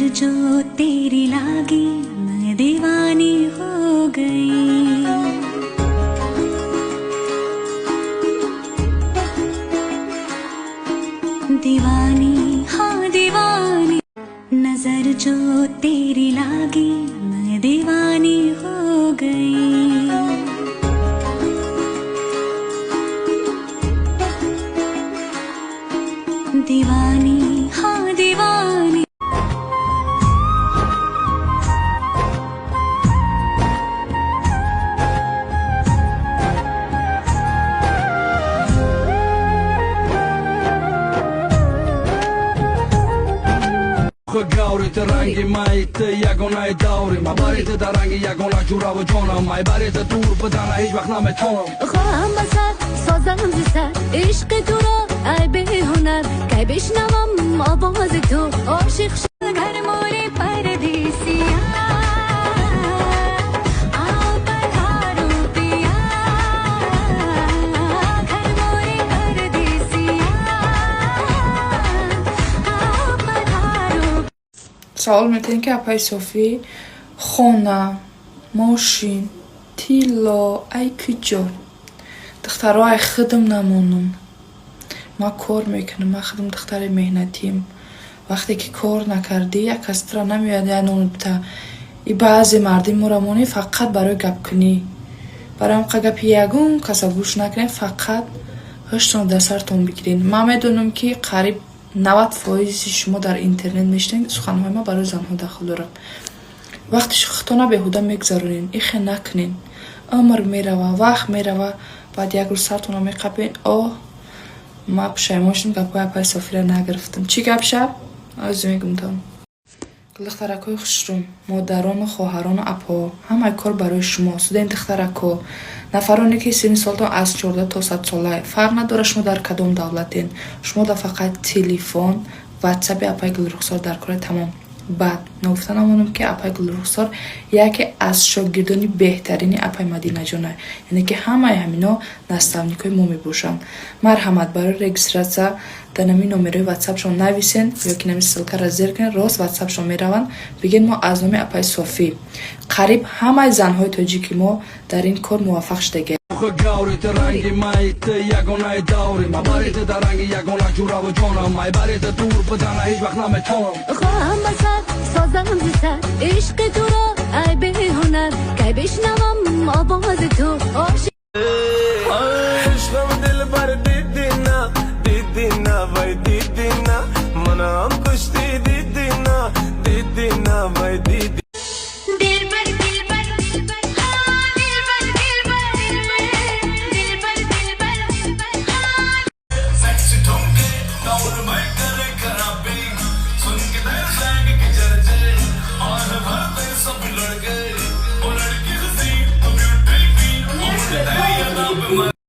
जो तेरी लागी, मैं दीवानी हो गई। दीवानी, हाँ दीवानी। नजर जो तेरी लागी, मैं दीवानी हो गई। दीवानी, हाँ दीवानी। Гаври, ту ранги май, ту ягонаи даври ма, бари ту дар ранги ягона ҷураву ҷонам, май бари ту дур бидана ҳеҷ вақт наметонам. Хоҳам ба сар созам зи сар ишқи туро, ай беҳунар, кай бишнавам овози ту, ошиқ. घर मोरे परदेसिया, आओ पधारो पिया। घर मोरे परदेसिया, आओ पधारो। Савол метиҳем, ки апаи Софӣ, хона, мошин, тилло ай куҷо? Духтаро, ай худам намонам. Ман кор мекунам, ман худам духтари меҳнатием. Вақте ки кор накардӣ, як кас тура намеояд як нону бита. И баъзе мардими моро монӣ фақат барои гапкунӣ. Барои ҳамқа гапи ягон каса гӯш накунед, фақат ҳуштонро дар сартон бигиред. Ман медонам, ки қариб 90 фоизи шумо дар интернет мешинед, суханҳои ман барои занҳо дахл дорад. Вақти худтона беҳуда мегузаронед, ихе накунед. Умр мерава, вақт мерава, баъд як рӯз сартонро меқапед: «Оҳ, ман пушаймон шудам, гапҳои апаи Софиро нагирифтам». Чӣ гап шаб? Озӣ мегумтон. Духтаракҳои хушрӯ, модарону хоҳарону апҳо, ҳамаи кор барои шумо. Студент духтаракҳо, нафароне, ки синни солтон аз 14 то 100 сола, фарқ надорад, шумо дар кадом давлатен. Шумо да фақат телефон, ватсапи апаи Гулрухсор дар кора, тамом. Баъд ногуфта намонам, ки апаи Гулрухсор яке аз шогирдони беҳтарини апаи Мадинаҷона, яъне ки ҳамаи ҳамино наставникҳои мо мебошанд. Марҳамат, барои регистрация дар нами номерои ватсапшон нависен ё ки нами ссылкаро зер кунед, рост ватсапшон мераванд. Бигӯед, мо аз номи апаи Софӣ. Қариб ҳамаи занҳои тоҷики мо дар ин кор муваффақ шудагианд. Гаври, ту ранги май, ту ягонаи даври ма, бари ту дар ранги ягона ҷураву ҷонам, май бари ту дур бидана ҳеҷ вақт наметонам. Хоҳам ба сар созам зи сар ишқи туро, ай беҳунар, кай бишнавам овози ту, ошиқ. Ишқам дилбар, дидӣ на, дидӣ на, вай, дидӣ на, манам кушти.